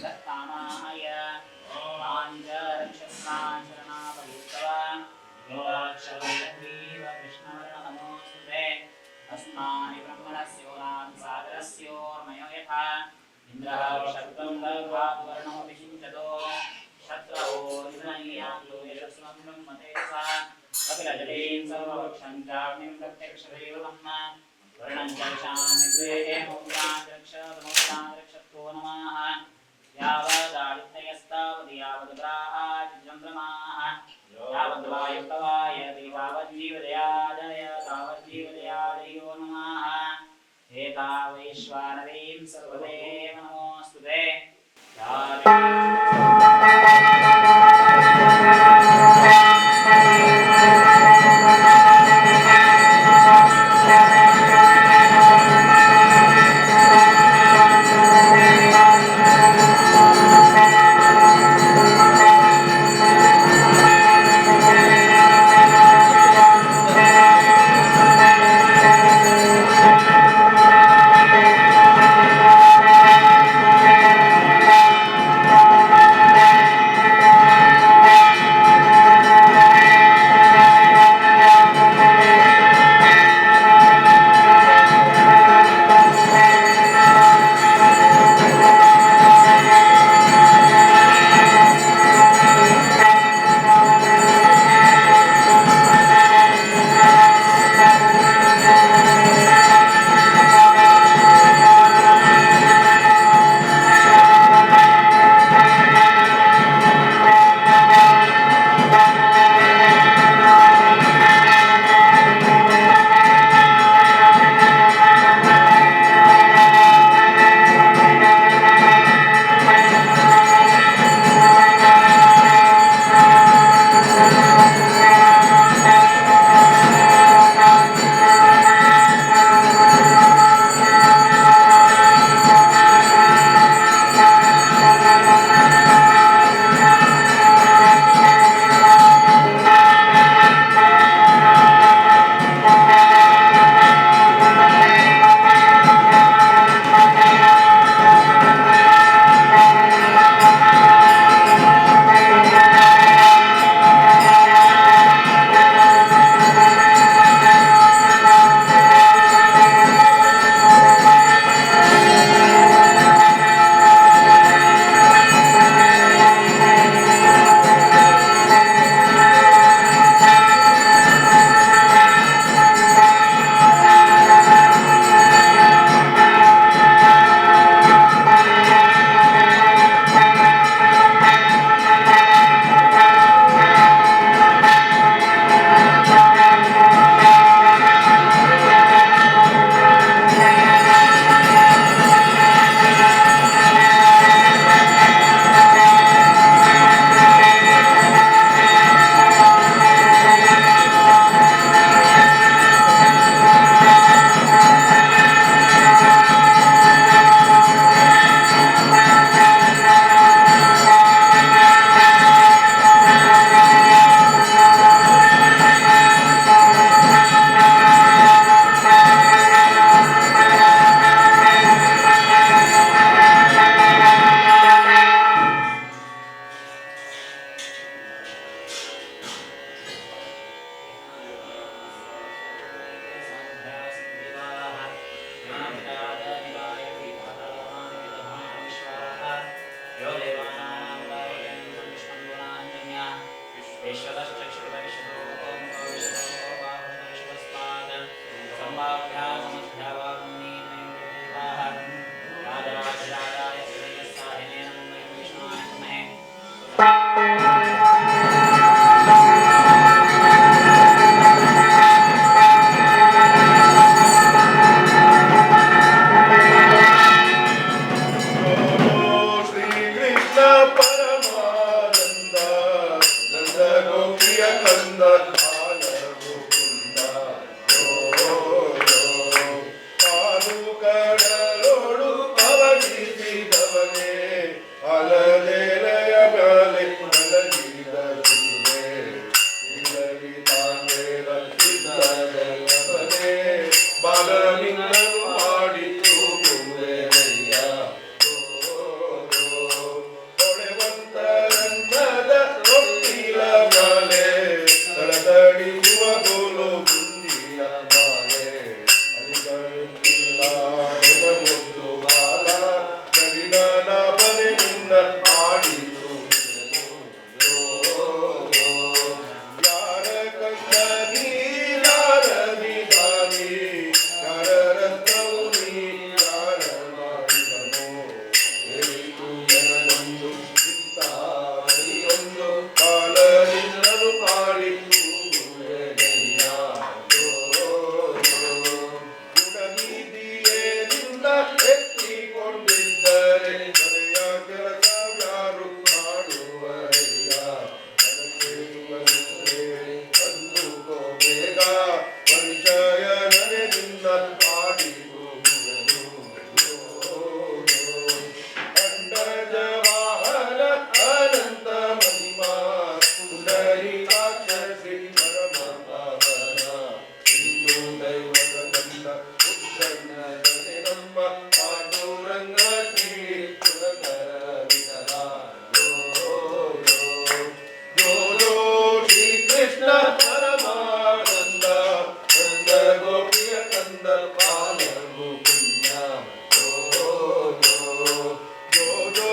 कामाय माञ्जरक्षस्नाचरणापयुक्तवा योक्षवैरग्रीव कृष्णवर्णनमोऽस्तुते। अस्मानि ब्रह्मणस्योनां सागरस्योर्मयो यथा इन्द्रः शब्दं दर्भावर्णोऽपि सिञ्चतो शत्रवो निधनय्यान्तो यशस्वं ब्रह्मतेजसा कपिलजलीं सर्ववृक्षं चाग्निं प्रत्यक्षदैवतं वर्णं च विशामि द्वे मोक्ताद्रक्षतमोक्ताद्रक्षतो नमः। यावदादित्ययस्तावद् यावद्ग्राहाच्चन्द्रमाः यावद्वायुक्तवायति तावज्जीवदयादय तावज्जीवदयादयो नमः। एतावैश्वानरीं सर्वदेव नमोऽस्तु ते। ಬಾಲನಿನ್ನನು ಮಾಡಿ ತೂಗುವೆನಯ್ಯ. ಓ, ಓ. ಉತ್ಸನ್ನದನೆ ನಮ್ಮ ಪಾಂಡುರಂಗ ಶ್ರೀ ಪುರಂದರ ವಿಠಲ ಜೋ ಜೋ ಜೋ ಜೋ ಶ್ರೀ ಕೃಷ್ಣ ಪರಮಾನಂದ ನಂದ ಗೋಪಿಯ ಕಂದ ಬಾಲ ಮುಕುಂದ ಜೋ ಜೋ ಜೋ ಜೋ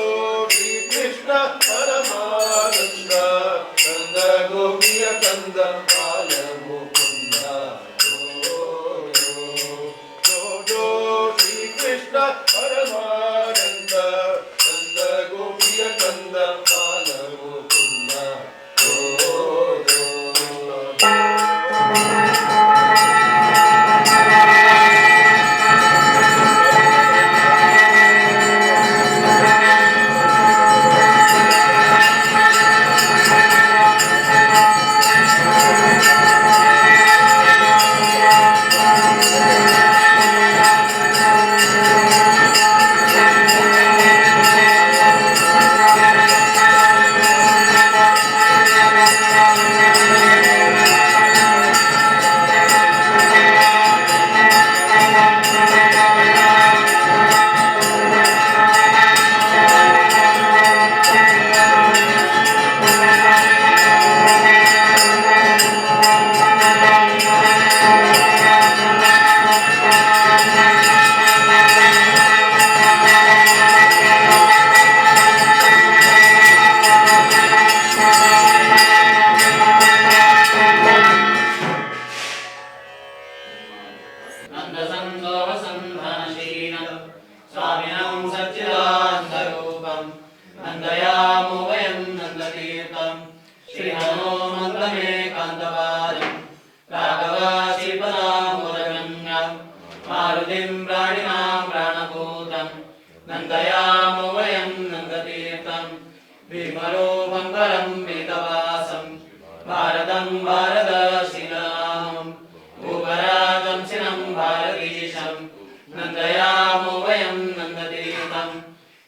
ಶ್ರೀ ಕೃಷ್ಣ ಪರಮಾನಂದ ನಂದ ಗೋಪಿಯ ಕಂದ ಬಾಲ ಮುಕುಂದ ಜೋ ಜೋ ಜೋ ಜೋ ಶ್ರೀ ಕೃಷ್ಣ ಪರಮಾನಂದ ನಂದ ಗೋಪಿಯ ಕಂದ ಬಾಲ ಮುಕುಂದ ಜೋ ಜೋ. नन्दसन्दोहसन्धनशीलं स्वामिनं सच्चिदानन्दरूपं नन्दयामो वयं नन्दतीर्थं श्रीहनोमन्तमेकान्तवादिं राघवाशीपदामूलगङ्गां मारुतिं प्राणिनां प्राणभूतं नन्दयामो वयं नन्दतीर्थं भीमरूपं परं वेदवासं भारतं भारतशिलामम् भूपराजंसिनं भारतीशं नन्दयामो वयं नन्दतीर्थं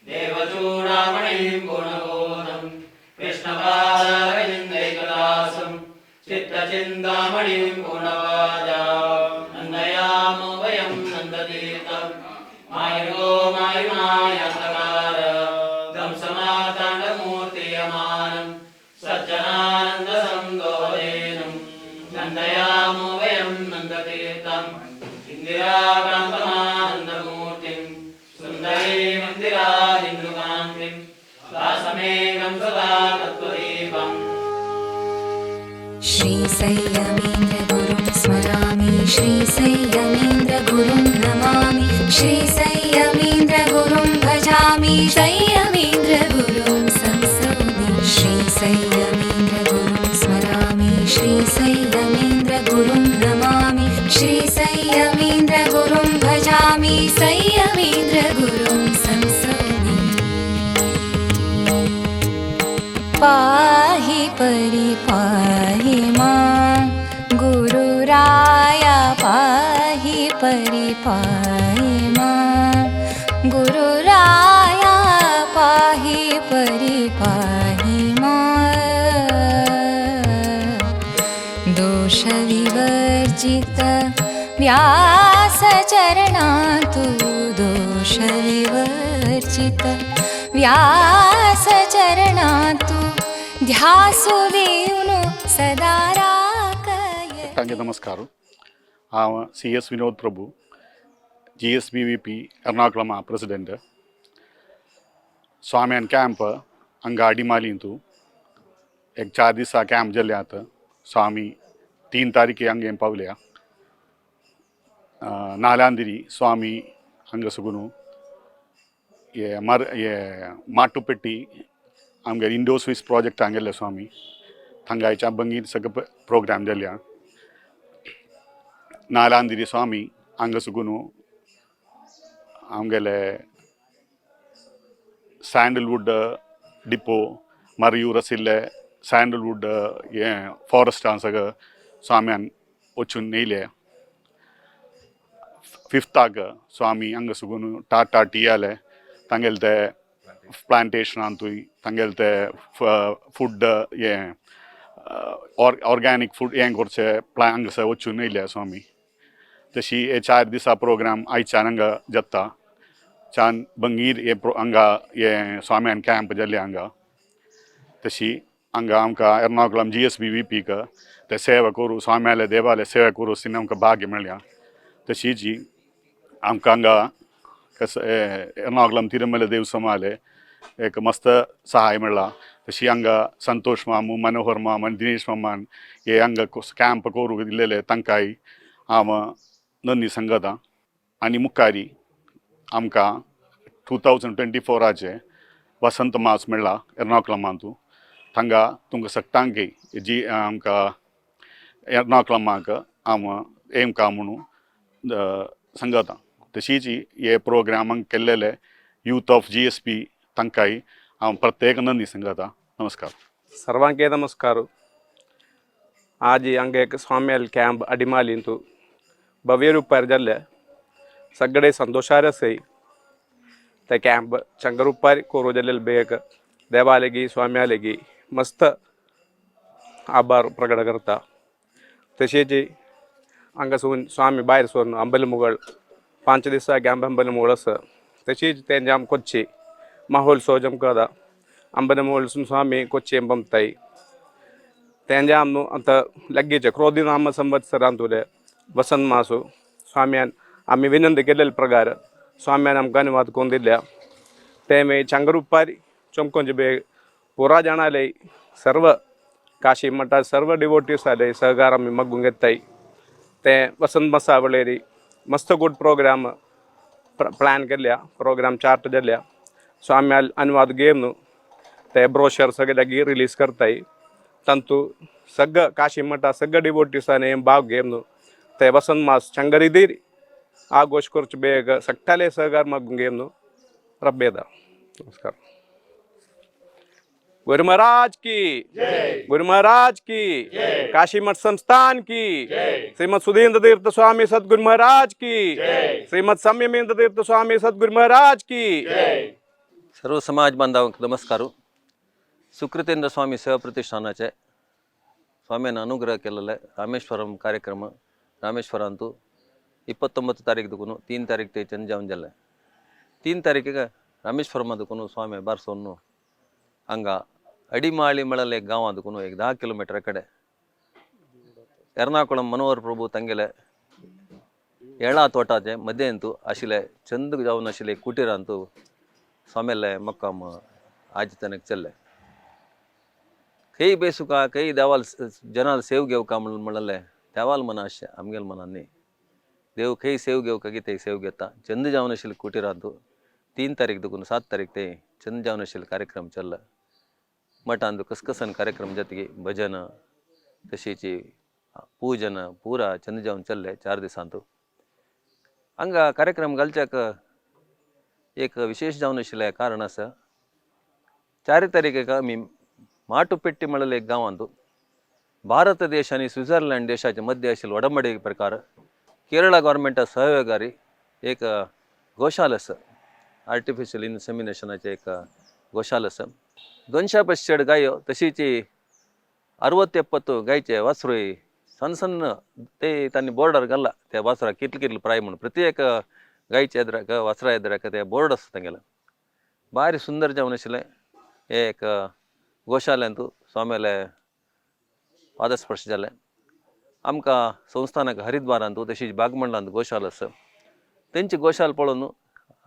देवचूडामणिं गुणबोधं कृष्णपादारविन्दैकदासं चित्तचिन्तामणिं गुणवाजा नन्दयामो वयं नन्दतीर्थं मायुगो मायुमायन्तकार ध्वंसमाताण्डमूर्तियमानं सज्जनानन्दसन्दोहदेनं नन्दयामो वयं नन्दतीर्थम् इन्दिराकान्तमानन्दमूर्तिं सुन्दरीमन्दिरादिन्दुकान्तिं दासमेकं सदा तत्त्वदीपम्। श्रीसैयमेन्द्रगुरुं स्मरामि, श्रीसैयमेन्द्रगुरुं नमामि, श्रीसैयमेन्द्रगुरुं भजामि, संयमेन्द्रगुरुं संसौमि। श्रीसैयमेन्द्रगुरुं स्मरामि, श्रीसैयमेन्द्रगुरुं नमामि, श्रीसैयमेन्द्रगुरुं भजामि, संयमेन्द्रगुरुं संसौमि। पाहि परिपाहि मां गुरुराया, पाहि परिपाहि मां गुरुराया, पाहि परिपाहि मां। दोषविवर्जित व्यासचरणातु, दोषविवर्जित व्यासचरणातु ध्यासुवेनु सदा राकय। Thank you. നമസ്കാരം. हांव C S Vinod Prabhu, GSBVP Ernakulam president. स्वाम्यान camp हांगा अडिमालींतू एक 4 दिसा कॅम्प जाल्ले आतां. स्वामी 3 तारखे हांगा पावल्या. नालांदिरी स्वामी हांगा सगून हे मर हे माटुपेट्टी आमगेर इंडो स्विस प्रोजेक्ट हांगेल्ले स्वामी थंगायच्या बंगीर सगळे प्रोग्राम जाल्या. नालांदिरी स्वामी हांगा सगून आमगेले सँडलवूड डिपो मरयूर आशिल्ले सँडलवूड हें फॉरेस्टान सगळं स्वाम्यान वचून येयले. फिफ्ताक स्वामी हांगा सगून टाटा टियाले तांगेले ते प्लांटेशनांतूय तांगेले ते फूड हें ऑर्गॅनीक फूड हें करचें प्ला हांगासर वचून येयले स्वामी. तशी हे 4 दिसा प्रोग्राम आयच्यान हांगा जाता. छान बंगीर हे हांगा हे स्वाम्यान कॅम्प जाल्ले हांगा. तशी हांगा आमकां एर्नाकुलम GSB VPक ते सेवा करूं, स्वाम्याले देवाले सेवा करूं सिन आमकां भाग्य मेळ्ळ्या. तशीच आमकां हांगा कस एर्नाकुलम तिरुमल देवस्वामाले एक मस्त सहाय मेळ्ळा. तशी हांगा संतोष मामू, मनोहर माम आनी दिनेश मामान हे हांगा कॅम्प करूंक दिल्लेले तांकांय हांव नंदी सांगता. आनी मुखारी आमकां 2024 वसंत मास मेळ्ळा एर्नाकुलमांतू. थांगा तुमकां सगटांक जी आमकां एर्नाकुलमाक हांव येमकां म्हणून सांगता. तशीच हे प्रोग्रामांक केल्लेले यूथ ऑफ GSB तांकांय हांव प्रत्येक नंदी सांगता. नमस्कार. सर्वांके नमस्कार. आज हांगा एक स्वाम्याल कॅम्प अडिमालींतू भव्य रुपार जाल्ले सगळे संतोषार आसाय. ते कॅम्प चंग रुपार कोरू जाल्ले बेग देवालेगी स्वाम्यालेगी मस्त आभार प्रकट करता. तशेंच हांगासून स्वामी भायर सरून अंबलमुगळ 5 दिसा कॅम्प अंबलमुगळ आसा. तशीच तेंचे आम कोच्ची महोत्सव जमकता अंबलमुगळसून स्वामी कोच्ची पंपताय. तेंजे आम आतां लागींचे क्रोधी नाम संवत्सरांतुले वसंत मासू स्वाम्यान आमी विनंती केल्ले प्रकार स्वाम्यान आमकां अनुवाद करून दिल्या. ते मागीर चंगरुपार चमकोंचे बेग पुरा जाणाले सर्व काशी मठात सर्व डिवोटीस आले सहकार आमी मागून घेताय. ते वसंत मासा वळेरी मस्त गुड प्रोग्राम प्लॅन केल्या, प्रोग्राम चार्ट जाल्या. स्वाम्याल अनुवाद घेवन ते ब्रोशर सगळे लागीं रिलीज करताय. तांतू सगळं काशी मठा सगळं डिवोटीसांनी भाग घेवन ते वसंत मास चंगरिदीर आघोश करचे बेग सगळ्याले सहकार मागून घेवन रब्बेदा. नमस्कार. गुरु महाराज की जय. गुरु महाराज की जय. काशी मठ संस्थान की जय. श्रीमद सुधीन्द्र तीर्थ स्वामी सदगुरु महाराज की जय. श्रीमद संयमेंद्र तीर्थ स्वामी सदगुरु महाराज की जय. सर्व समाज बांधवांक नमस्कार. सुकृतेंद्र स्वामी सेवा प्रतिष्ठानाचे स्वाम्यान अनुग्रह केलेले रामेश्वरम कार्यक्रम रामेश्वरांतू 29 तारीख दुकून 3 तारीख ते चंद जावन जाले. 3 तारीख रामेश्वरमा दुकून स्वामी बारसोन हांगा अडिमाळी म्हळ्यार एक गांवां दुकून एक 10 किलोमिटर कडेन एर्नाकुळम मनोहर प्रभू तांगेले येळा तोटाचे मध्यंतू आशिल्ले चंद जावन आशिल्ले कुटीरांतू स्वाम्याले मक्काम आज तनक चल्ले. खंय बेसुका खंय देवाल जनाल सेव घेवका म्हणून म्हणलें देवाल मना अशें आमगेल मनान न्ही. देव खंय सेव घेवका की ते सेव घेता. चंद जावन आशिल्ले कुटीरांतू 3 तारीख दुकून 7 तारीख ते चंद जावन आशिल्ले कार्यक्रम चल्ला. मठांत कसकसन कार्यक्रम जातकी भजन तशीच पूजन पुरा चंद जावन चल्ले 4 दिसांतू. हांगा कार्यक्रम घालच्याक एक विशेष जावन आशिल्लें कारण आसा. 4 तारीखेक आमी माटुपेट्टी म्हणलें एक गांवांत भारत देश आनी स्वित्झर्लंड देशाचे मध्य आशिल्ले ಒಡಂಬಡಿಕೆ प्रकार केरळ गव्हर्मेंटा सहयोगारी एक गोशाल आसा. आर्टिफिशियल इन्सेमिनेशनाचें एक गोशाल आसा. 200 पश्चेड गायो तशीच 60-70 गायचे वासरूय सन्न सन्न ते तांणी बोर्डार घाल्ला त्या वासराक कितले कितले प्राय म्हणून प्रत्येक गायच्या एदराक वासरा एदराक ते बोर्ड आसा तांगेले. भारी सुंदर जावन आशिल्लें एक गोशाल्यांतू स्वाम्याले पादस्पर्श जालें. आमकां संस्थानाक हरिद्वारांतू तशीच बागमंडलांत गोशाल आसा. तेंची गोशाल पळोवन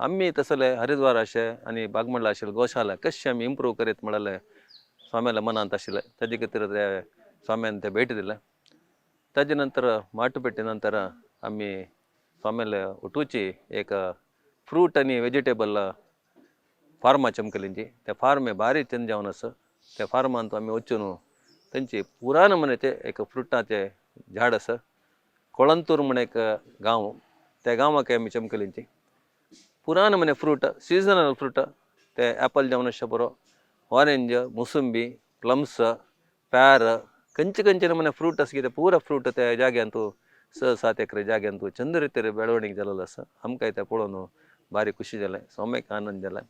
आमी तसले हरिद्वार अशें आनी बागमंडला आशिल्ले गोशाला कशें आमी इम्प्रूव करीत म्हणलें स्वाम्याल्या मनांत आशिल्लें. ताजे खातीर ते स्वाम्यान ते भेट दिलें. ताजे नंतर माटुपेटी नंतर आमी स्वाम्याले उठूची एक फ्रूट आनी वेजिटेबल फार्मा चमकलींची त्या फार्म हे भारी चंद जावन आसा. त्या फार्मांत आमी वचून तेंची पुराण म्हणे एक फ्रुटाचें झाड आसा. कोळंतूर म्हण एक गांव त्या गांवाक आमी चमकलींची पुराण म्हणे फ्रूट सिजनल फ्रूट ते एपल जावन आसचे बरो ऑरेंज मुसंबी प्लम्स पेर खंयचे खंयचे नमुने फ्रूट आसा कितें पुरा फ्रूट त्या जाग्यांतू 6-7 एकर जाग्यांतू चंद रितीर बेळवणीक जालेलो आसा. आमकां तें पळोवन भारी खुशी जालें, सोम्याक आनंद जाला.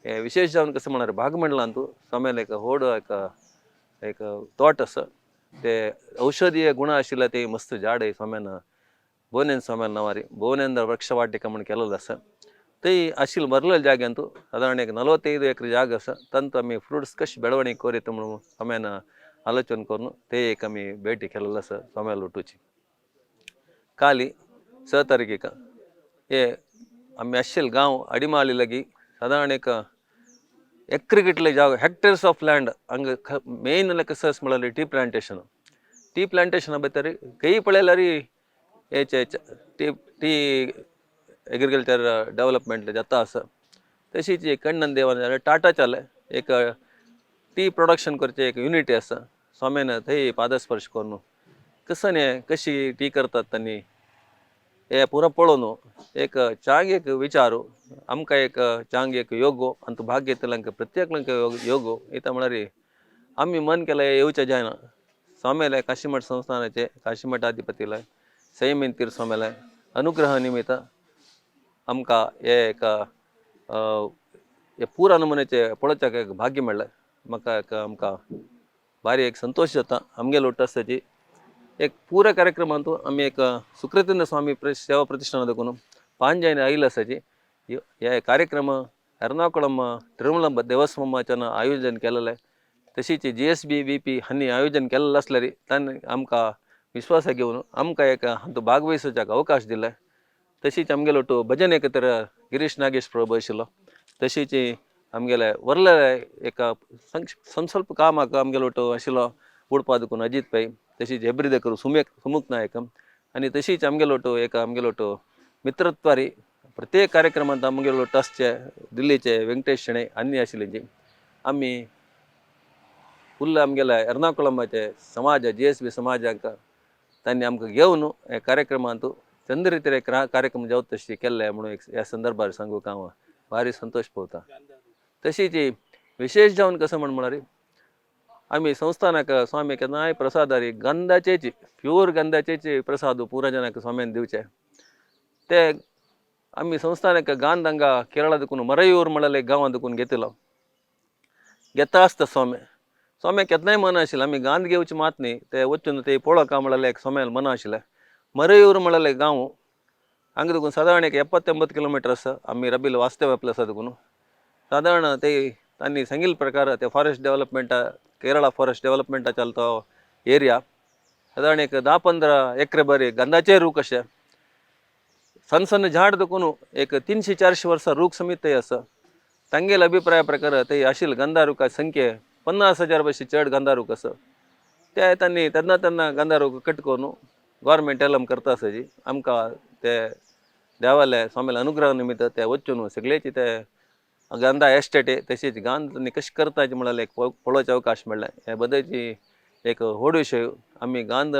हे विशेष जावन कसं म्हणल्यार भागमंडलांतू सोम्याल एक व्हड एक एक तोट आसा. ते औषधीय गुण आशिल्ले ते मस्त झाड सोम्यान भुवनेंद्र स्वाम्याल नांवारी भुवनेंद्र वृक्षवाटिका म्हण केलेलो आसा. थंय आशिल्ले भरलेले जाग्यांतू सादारण एक 45 एकर जाग आसा, तांतू आमी फ्रुट्स कशें बेळवणी करीत म्हणून स्वाम्यान आलोचन करून ते एक आमी भेटी केलेलो आसा स्वाम्याल उठोवची. काली 6 तारखेक हे आमी आशिल्ले गांव अडिमाली लागीं सादारण एक एक्रे कितले जाग हेक्टेर्स ऑफ लँड हांगा मेन कसं म्हळ्यार टी प्लांटेशन. टी प्लांटेशना भितर खंय पळयल्यार हेचे टी टी एग्रीकल्चर डेवलपमेंट जाता आसा. तशीच एक कण्णन देवान जाल्यार टाटाच्याले एक टी प्रोडक्शन करचें एक युनिटी आसा. स्वाम्यान थंय पादस्पर्श करून कसं न्ही कशी टी करतात तांणी हे पुरो पळोवन एक चांग एक विचारू आमकां एक चांग एक योगो आनी भाग घेतल्यांक प्रत्येकल्यांक योगो येता म्हळ्यार आमी मन केलें येवचें जायना. स्वाम्याले काशीमठ संस्थानाचे काशीमठाधिपतीले संयमीन तीर्थ स्वाम्याले अनुग्रह निमित्त आमकां हे एक हे पुरा नमुन्याचे पळोवच्याक एक भाग्य मेळ्ळें. म्हाका एक आमकां भारी एक संतोश जाता आमगेलो उट्टासची एक पुरा कार्यक्रमांतू आमी एक सुकृतेंद्र स्वामी सेवा प्रतिष्ठान देखून पांजायन आयिल्ले आसाची. हे कार्यक्रम एर्नाकुळम तिरुमलम देवस्वमाच्यान आयोजन केलेलें. तशीच GSB VP हांणी आयोजन केल्लें आसल्यार तांणी आमकां विश्वासा घेवन आमकां एक हातूंत भागवहिसोवच्याक अवकाश दिले. तशीच आमगेलो टू भजन एकत्र गिरीश नागेश प्रभू आशिल्लो. तशीच आमगेले व्हडले एक संस्वल्प कामाक आमगेलो टू आशिल्लो उडपा देखून अजीत पै, तशीच हेब्रिदेकर सुमुख नायक आनी तशीच आमगेलो टू एक आमगेलो टू मित्रत्वारी प्रत्येक कार्यक्रमांत आमगेलो टसचे दिल्लीचे वेंकटेश शेणै आनी आशिल्ले जी आमी फुल्ल आमगेले एर्नाकुळमाचे समाज GSB समाजाक तांणी आमकां घेवन हे कार्यक्रमांत चंद रितीर एक कार्यक्रम जावत तशी केल्ले म्हणून एक ह्या संदर्भार सांगूंक हांव भारी संतोश पावता. तशीच विशेष जावन कसं म्हण म्हळ्यार आमी संस्थानाक स्वामी केन्नाय प्रसादारी गंधाचेच प्युअर गंधाचेच प्रसाद पुरा जनाक स्वाम्यान दिवचे. ते आमी संस्थानाक गांध हांगा केरळा देखून मरयूर म्हळ्यार एक गांवां देखून घेतिल्लो. घेता आसता स्वामी स्वाम्याक केन्नाय मन आशिल्लें आमी गांध घेवचे मात न्ही ते वचून ते पळोवका म्हळ्यार एक स्वाम्यान मन आशिल्लें. मरयूर म्हळ्यार गांव हांगा देखून सादारण एक 70-80 किलोमिटर आसा. आमी रबील वास्तव प्लेस देखून सादारण ते तांणी सांगिल्ले प्रकार ते फॉरेस्ट डेवलपमेंटा केरळा फॉरेस्ट डेवलपमेंटाचो तो एरिया सादारण एक 10-15 एकरे बरे गंधाचे रूख अशे सन्न सन्न झाड देखून एक 300-400 वर्सां रूख समेत ते आसा. तांगेले अभिप्राया प्रकार ते आशिल्ले गंधा रुखा संख्ये 50,000 बशी चड गंधा रूख आसा. ते तांणी तेन्ना तेन्ना गंधा रूख कट करून गव्हर्मेंट एलम करता आसा जी आमकां ते देवाले स्वामीले अनुग्रह निमित्त ते वचून सगळेची ते गंधा एस्टेट तशीच गांध तांणी कशें करताची म्हळ्यार एक पळोवचे अवकाश मेळ्ळें. हे बद्दलची एक व्हड विशय आमी गांध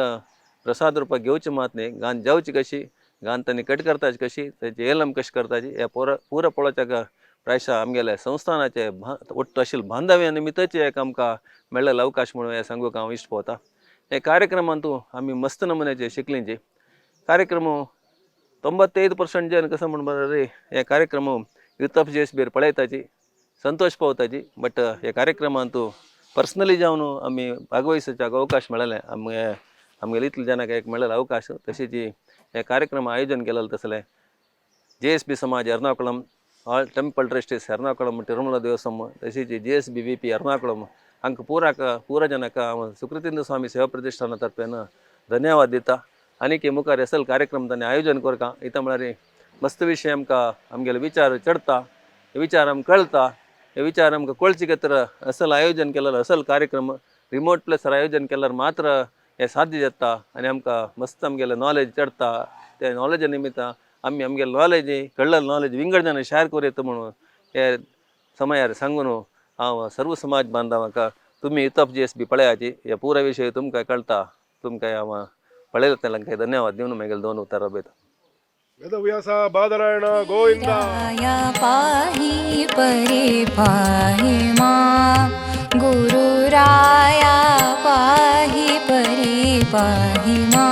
प्रसाद रुपाक घेवचे मात न्ही, गांध जावची कशी, गांध तांणी कट करताची कशी, ताची एलम कशी करताची हे पुरो पळोवच्याक प्रायशा आमगेले संस्थानाचे ಒಟ್ಟು आशिल्ले बांधव्या निमित्तच एक आमकां मेळ्ळेलो अवकाश म्हणून हें सांगूंक हांव इश्ट पावता. हे कार्यक्रमांतू आमी मस्त नमुन्याचे शिकलींची कार्यक्रम 95% जन कसं म्हण रे हे कार्यक्रम यूथ ऑफ GSB पळयताची संतोष पावताची. बट हे कार्यक्रमांतू पर्सनली जावन आमी भागवहिसोवच्याक अवकाश मेळ्ळें. आमगे आमगेले इतले जनांक एक मेळ्ळेलो अवकाश. तशीच हे कार्यक्रम आयोजन केलेलें तसलें GSB समाज Ernakulam all temple trustees Ernakulam Tirumala Devaswom तशीच GSB VP Ernakulam हांकां पुरा जनाक हांव सुकृतेंद्र स्वामी सेवा प्रतिष्ठाना तर्फेन धन्यवाद दिता. आनीक मुखार असल कार्यक्रम तांणी आयोजन करता इता म्हळ्यार मस्त विशय आमकां आमगेले विचार चडता, हे विचार आमकां कळता, हे विचार आमकां कळचे खातीर असल आयोजन केलेलो असल कार्यक्रम रिमोट प्लेसार आयोजन केल्यार मात्र हें साध्य जाता आनी आमकां मस्त आमगेले नॉलेज चडता. ते नॉलेजा निमित्त आमी आमगेले नॉलेज कळ्ळेले नॉलेज विंगड जाणां शेअर करूं येता म्हणून हे समयार सांगून हांव सर्व समाज बांधवांक तुमी यूथ ऑफ GSB पळयाची हे पुरा विशय तुमकां कळटा, तुमकां हांव पळयले तेंकां धन्यवाद दिवन मागीर दोन उतरां बयता. वेदव्यास बादरायण गोविंद. राया पाही परे पाही मा, गुरुराया पाही परे पाही मा.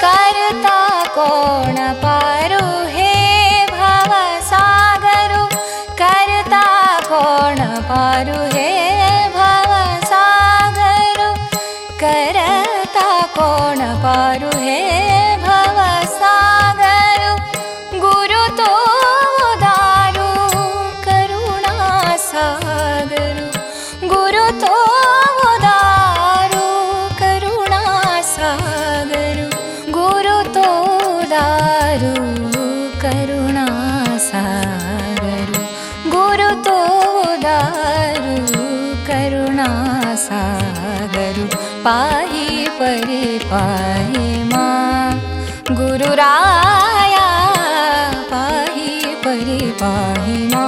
करता कोण पारू हे भवसागरु करता कोण पारू हे भवसागरु गुरु तो दारू करुणा सागरु गुरु तो दारू करुणा सागरु गुरु तो दारू करुणा सागरु गुरु तो दारू करुणा सागरु पाही परी पाही मां गुरुराया पाही परी पाही मां।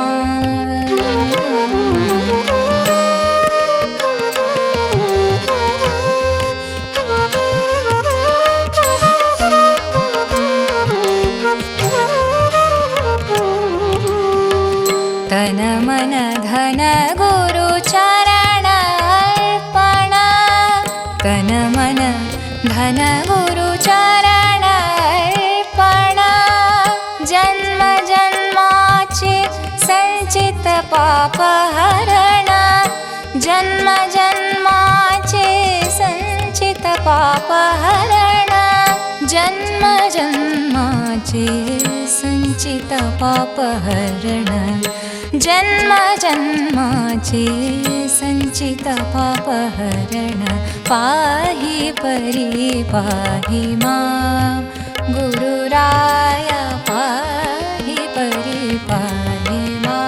तन मन धन गुरु चरण अर्पण तन मन धन गुरु चरण अर्पण जन्म जन्माचे संचित पाप हरण जन्म जन्माचे संचित पाप हरण जन्म जन्माचे संचित पाप हरण जन्म जन्माचे संचित पाप हरण पाही परी पाही मां गुरुराया पाही परी पाही मां।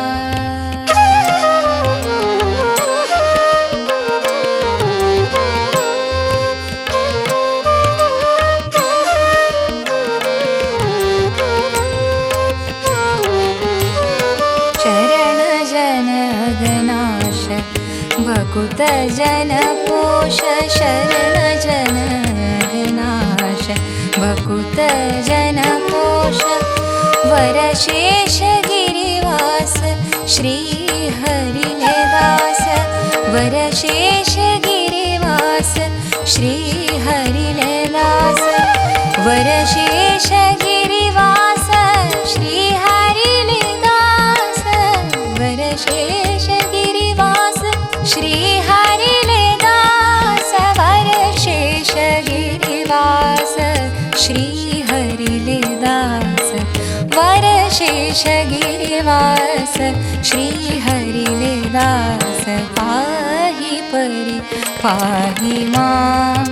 चरण जन अघनाश भकुत जन पोष शरण जन अघनाश भकुत जन पोष वरशेष गिरिवास श्री हरिले दास वरशेष गिरिवास श्री हरिले दास वरशेष गिरिवास श्री हरिले दास वरशेष गिरिवास श्री हरिले दास वरशेष गिरिवास श्री हरिले दास वरशेष गिरिवास श्री हरिले दास पाही परी पाही मां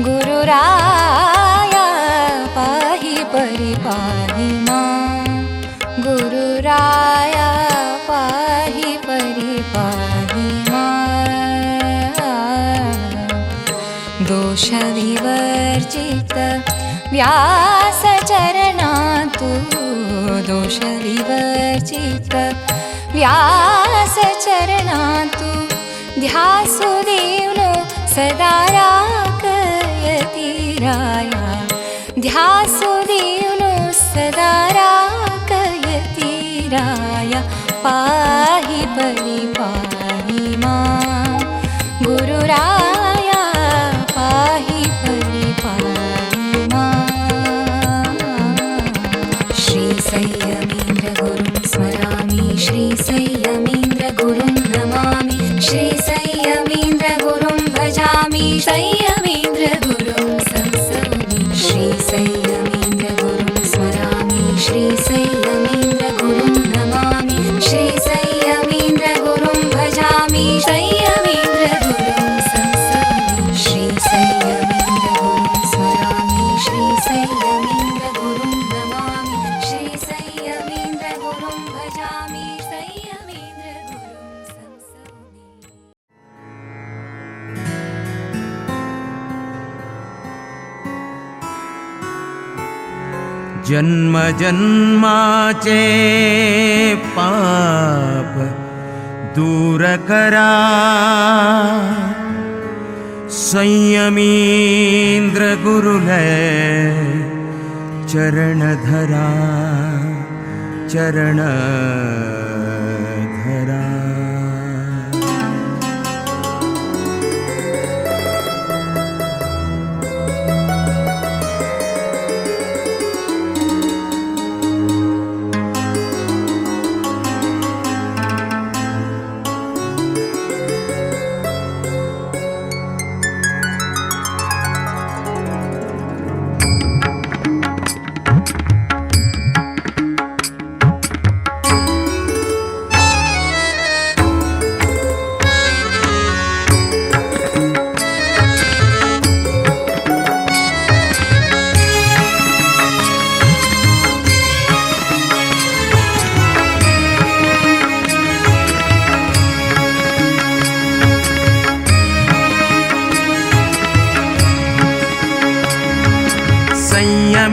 गुरुराया पाही परी पाही मां गुरुराया पाही परी पाही मां। दोष विवर्जित व्यास चरणातु दोष विवर्जित व्यास चरणातु ध्यासु देवनो सदा राकयति राया ध्यासु देवनो सदा राकयति राया पाही परी पाही मां गुरुराया पाही परी पाही मां। श्री संयमीन्द्र गुरुं स्मरामि श्री संयमीन्द्र गुरुं नमामि श्री संयमीन्द्र गुरुं भजामि संयमीन्द्र गुरुं संसौमि श्री संयमीन्द्र गुरुं स्मरामि श्री संयमीन्द्र गुरुं नमामि श्री संयमीन्द्र गुरुं भजामि संयमीन्द्र गुरुं संसौमि श्री संयमीन्द्र गुरुं स्मरामि श्री संयमीन्द्र गुरुं नमामि श्री संयमीन्द्र गुरुं भजामि संयमीन्द्र गुरुं संसौमि। जन्म जन्माचे पाप दूर करा संयमींद्र गुरुले चरण धरा चरण धरा।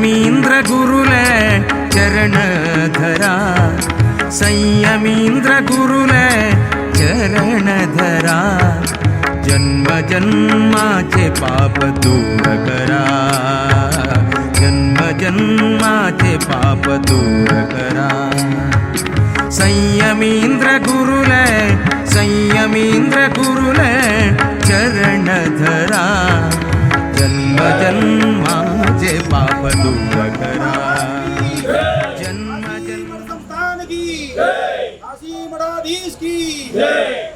संयमींद्र गुरुले चरण धरा, संयमींद्र गुरुले चरण धरा, जन्म जन्माचे पाप दूर करा, जन्म जन्माचे पाप दूर करा। संयमींद्र गुरुले, संयमींद्र गुरुले चरण धरा, जन्म जन्माचे पाप दूर करा, जन्म जन्म संस्थान की जय, काशी मठाधीश की जय।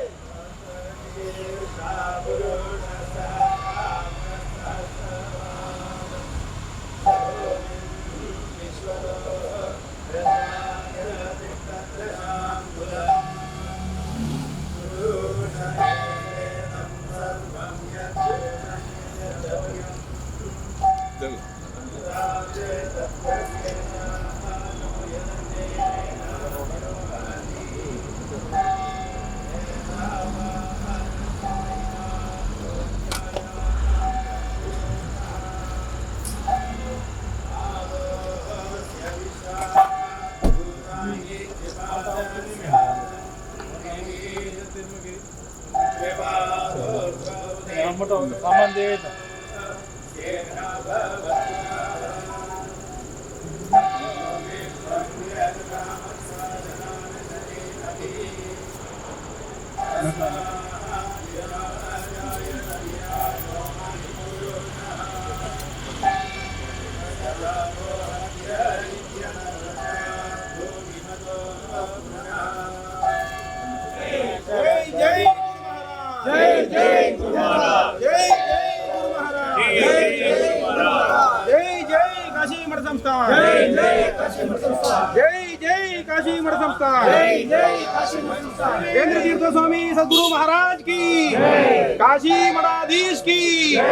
जय जय गुरु महाराज, जय जय गुरु महाराज, जय जय गुरु महाराज, जय जय गुरु महाराज, जय जय काशी मठ संस्थान, जय जय काशी मठ संस्थान, जय जय काशी मठ संस्थान, जय जय काशी मठ संस्थान। केंद्र तीर्थ स्वामी सद्गुरु महाराज की जय, काशी मठाधीश की जय,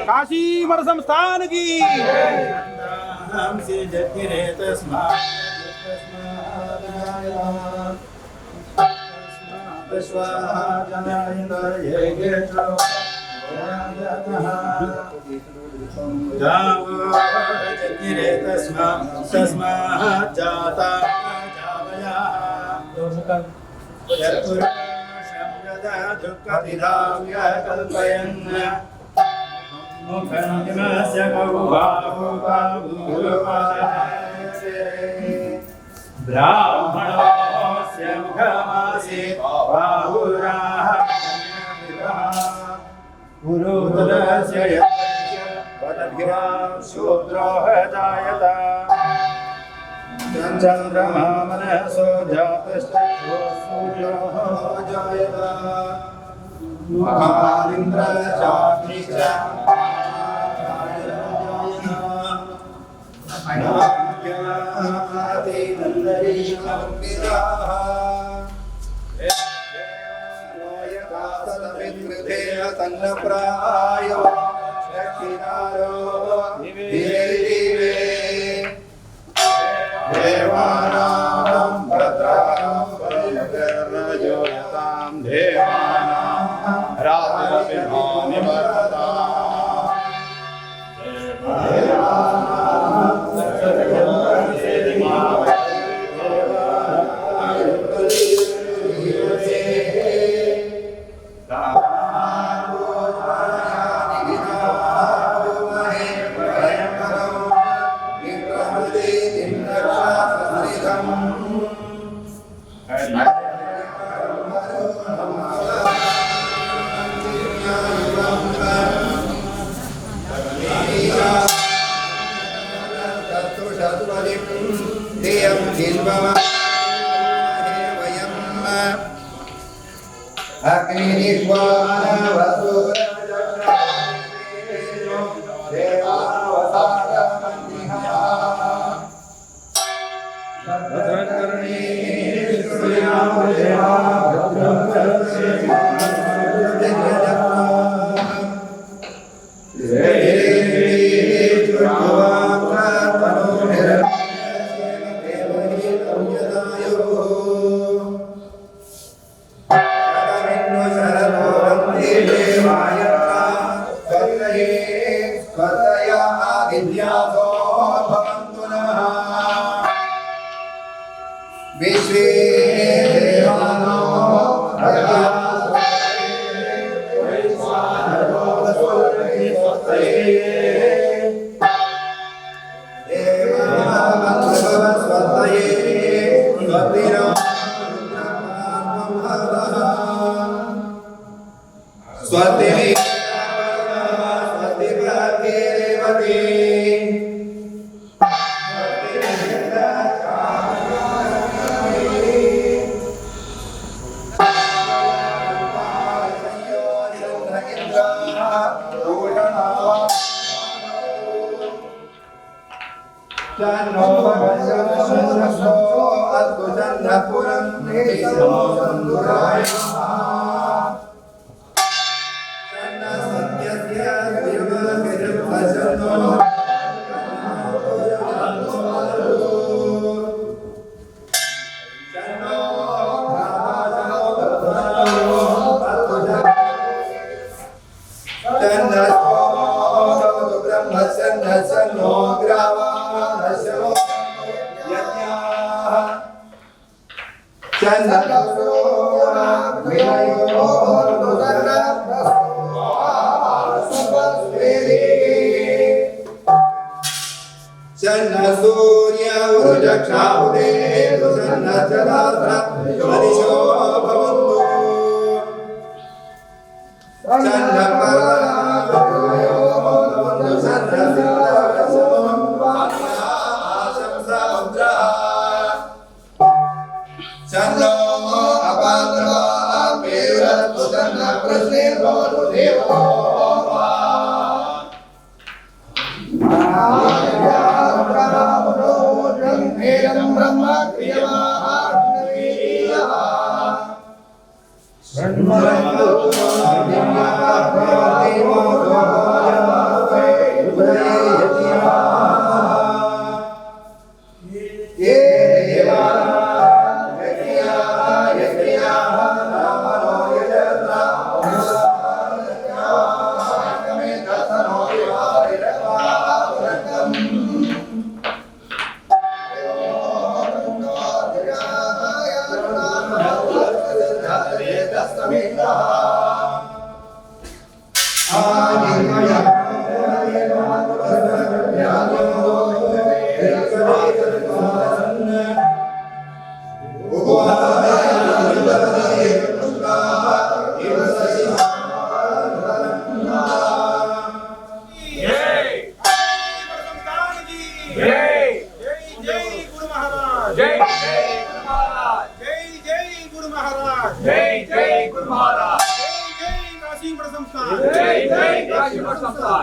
काशी मठ संस्थान की जय। ब्राह्मणस्य मुखमासीत् बाहुराः गुरुतरस्य यद्भिरां शूद्रोह जायत चन्द्रमा मनसो जातश्चक्षुः सूर्यो जायत मुखादिन्द्रचाग्निश्च तन्नप्रायो दक्षिणारो दिवे देवानां भद्रां परिकर्णयोयतां देवानां राजभिमानिवर्तताम् Svataya विश्वे देवानो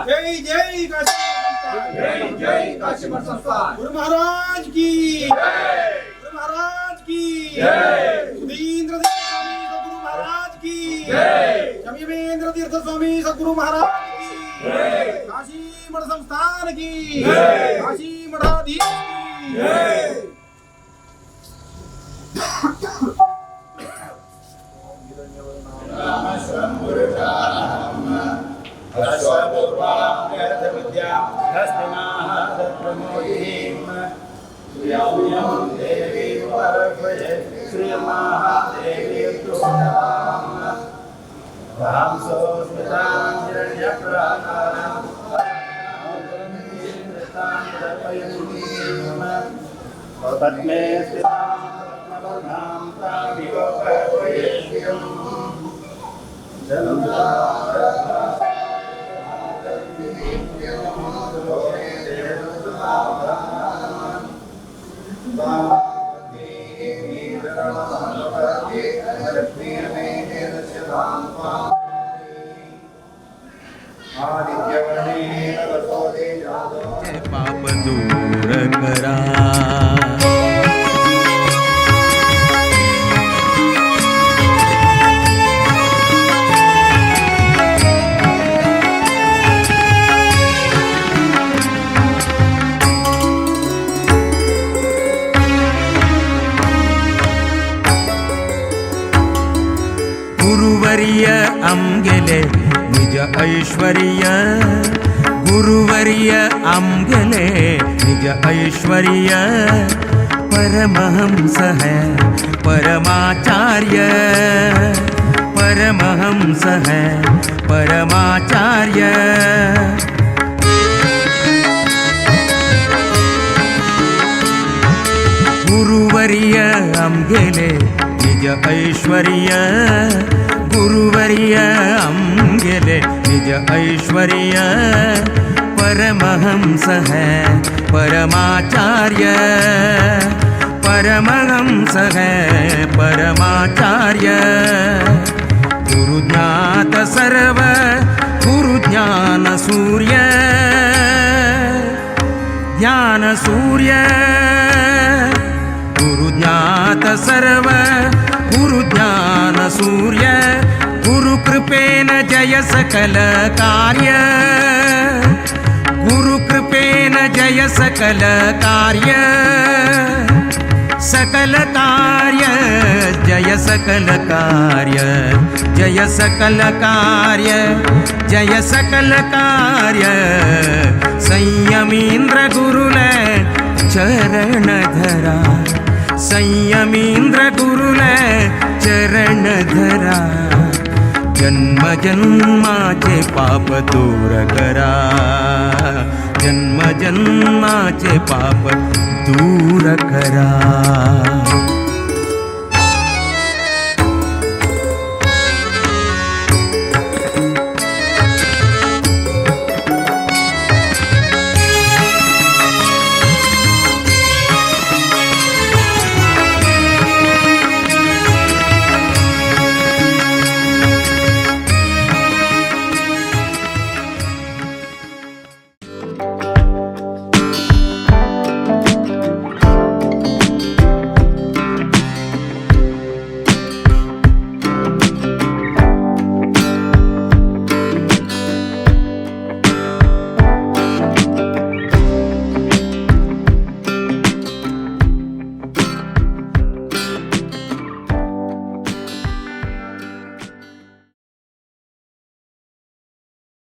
जय जय काशी जय जय काशी गुरु महाराज की जय, गुरु महाराज की जय, सुधींद्र स्वामी सद्गुरु महाराज की जय, शमीमेंद्र तीर्थ स्वामी सद्गुरु महाराज की जय, काशी मठ संस्थान की जय, काशी मठाधीश की जय। पाप दूर करा। गुरुवर्य आमगेले निज ऐश्वर्य, गुरुवर्य आमगेले निज ऐश्वर्य, परमहंस है परमाचार्य, परमहंस है परमाचार्य। गुरुवर्य आमगेले निज ऐश्वर्य, गुरुवर्य आमगेले निज ऐश्वर्य, परमहंस है परमाचार्य, परमहंस है परमाचार्य। गुरुज्ञात सर्व गुरुज्ञान सूर्य, ज्ञान सूर्य, गुरुज्ञात सर्व गुरुज्ञान सूर्य, गुरुकृपेन जय सकल कार्य, गुरुकृपेन जय सकल कार्य, सकल कार्य जय सकल कार्य, जय सकल कार्य, जय सकल कार्य। संयमींद्र गुरुल चरण धरा, संयमींद्र गुरुल चरण धरा, जन्म जन्माचे पाप दूर करा, जन्म जन्माचे पाप दूर करा।